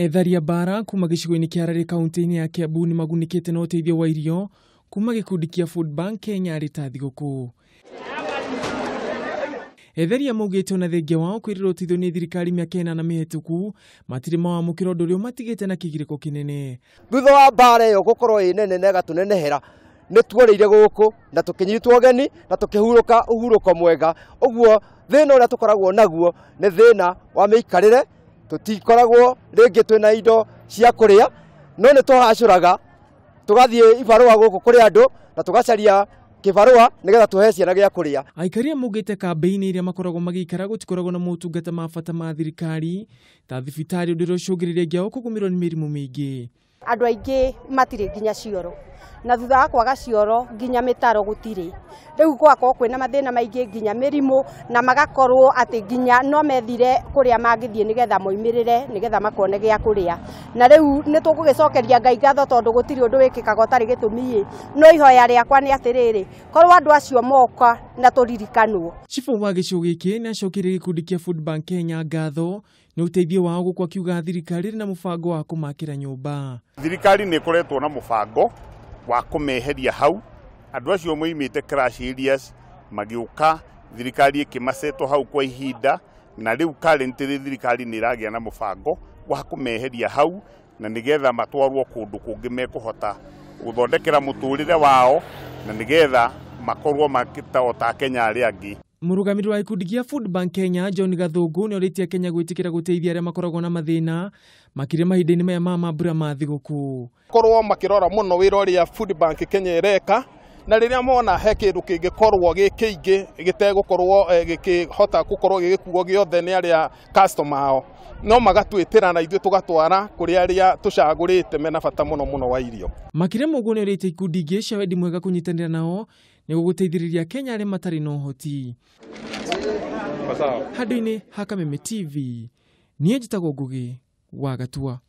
Etharia mbara kuma gĩcigo-inĩ kĩa Harare kaunti-inĩ ya Kiambu nĩ magunĩkĩte na ũteithio wa irio kuma gĩkundi kĩa Food Bank Kenya arĩ ta thigũkũ. Etheria maugĩte ona thengia wao kwĩrĩrwo ũteithio nĩ thirikari mĩaka ĩnana mĩhetũku matirĩ mawamũkĩra ũndũ ũrĩa ũmatigĩte na kĩgirĩko kĩnene. Thutha wa mbara ĩyo gũkorwo ĩ nene na ĩgatũnenehera, nĩ tuorĩire gũkũ na tũkĩnyitwo ũgeni na tũkĩhurũka ũhurũko mwega. Ũguo thĩna ũrĩa tũkoragwo naguo nĩ thĩna wa mĩikarĩre, tũtikoragwo rĩngĩ twĩna indo cia kũrĩa, no nĩ tũhacũraga tũgathiĩ ibarũa gũkũ kũrĩ andũ na tũgacaria kĩbarũa nĩgetha tũhe ciana gĩa kũrĩa. Aikaria maugĩte kambĩ-inĩ iria makoragwo magĩikara gũtikoragwo na motungata ma bata ma thirikari ta thibitarĩ, ũndũ ũrĩa ũcũngĩrĩria aingĩ ao kũgũmĩrwo nĩ mĩrimũ mĩingĩ. Andũ aingĩ matirĩ nginya cioro, na thutha wa kwaga cioro nginya mĩtaro gũtirĩ, rĩu gwakorwo kwĩna mathĩna maingĩ nginya mĩrimũ, na magakorwo atĩ nginya no methire kũrĩa mangĩthiĩ nĩgetha moimĩrĩre nĩgetha makone gĩa kũrĩa. Na rĩu nĩ tũgũgĩcokeria Ngai ngatho tondũ gũtirĩ ũndũ wĩkĩkaga ũtarĩ gĩtũmi-ĩ, no ihoya rĩakwa nĩ atĩrĩrĩ, korwo andũ acio moka na tũririkanwo. Cibũ wa gĩcigo gĩkĩ nĩ acokeirie gĩkundi kĩa Food Bank Kenya ngatho nĩ ũteithio wao gũkũ akiuga thirikari ĩrĩ na mũbango wa kũmakĩra nyũmba. Thirikari nĩ ĩkoretwo na mũbango wa kũmeheria hau, andũ acio moimĩte crash areas magĩũka, thirikari ĩkĩmacetwo hau kwa ihinda, na rĩu currently thirikari nĩ ĩragĩa na mũbango wa kũmeheria hau na nĩgetha matwarwo kũndũ kũngĩ mekũhota gũthondekera mũtũrĩre wao na nĩgetha makorwo makĩta o ta Kenya arĩa angĩ. Mũrũgamĩrĩri wa gĩkundi kĩa Food Bank Kenya John Gathũngũ nĩ orĩtie Kenya gwĩtĩkĩra gũteithia arĩa makoragwo na mathĩna makĩria mahinda-inĩ maya ma mambura ma thigũkũ. Korwo makĩrora mũno wĩra ũrĩa Food Bank Kenya ĩreka, na rĩrĩa mona he kĩndũ kĩngĩkorwo gĩ kĩingĩ gĩtegũkorwo gĩkĩhota gũkorwo gĩgĩkuo gĩothe nĩ arĩa customer ao, no magatwĩtĩra na ithuĩ tũgatwara kũrĩ arĩa tũcagũrĩte mena bata mũno mũno wa irio. Makĩria ma ũguo nĩ orĩtie ikundi ingĩ cia wendi mwega kũnyitanĩra nao nĩguo gũteithĩrĩria Kenya arĩa matarĩ na ũhoti. Handũ-inĩ ha Kameme TV, niĩ njĩtagwo Ngũgĩ wa Gatua.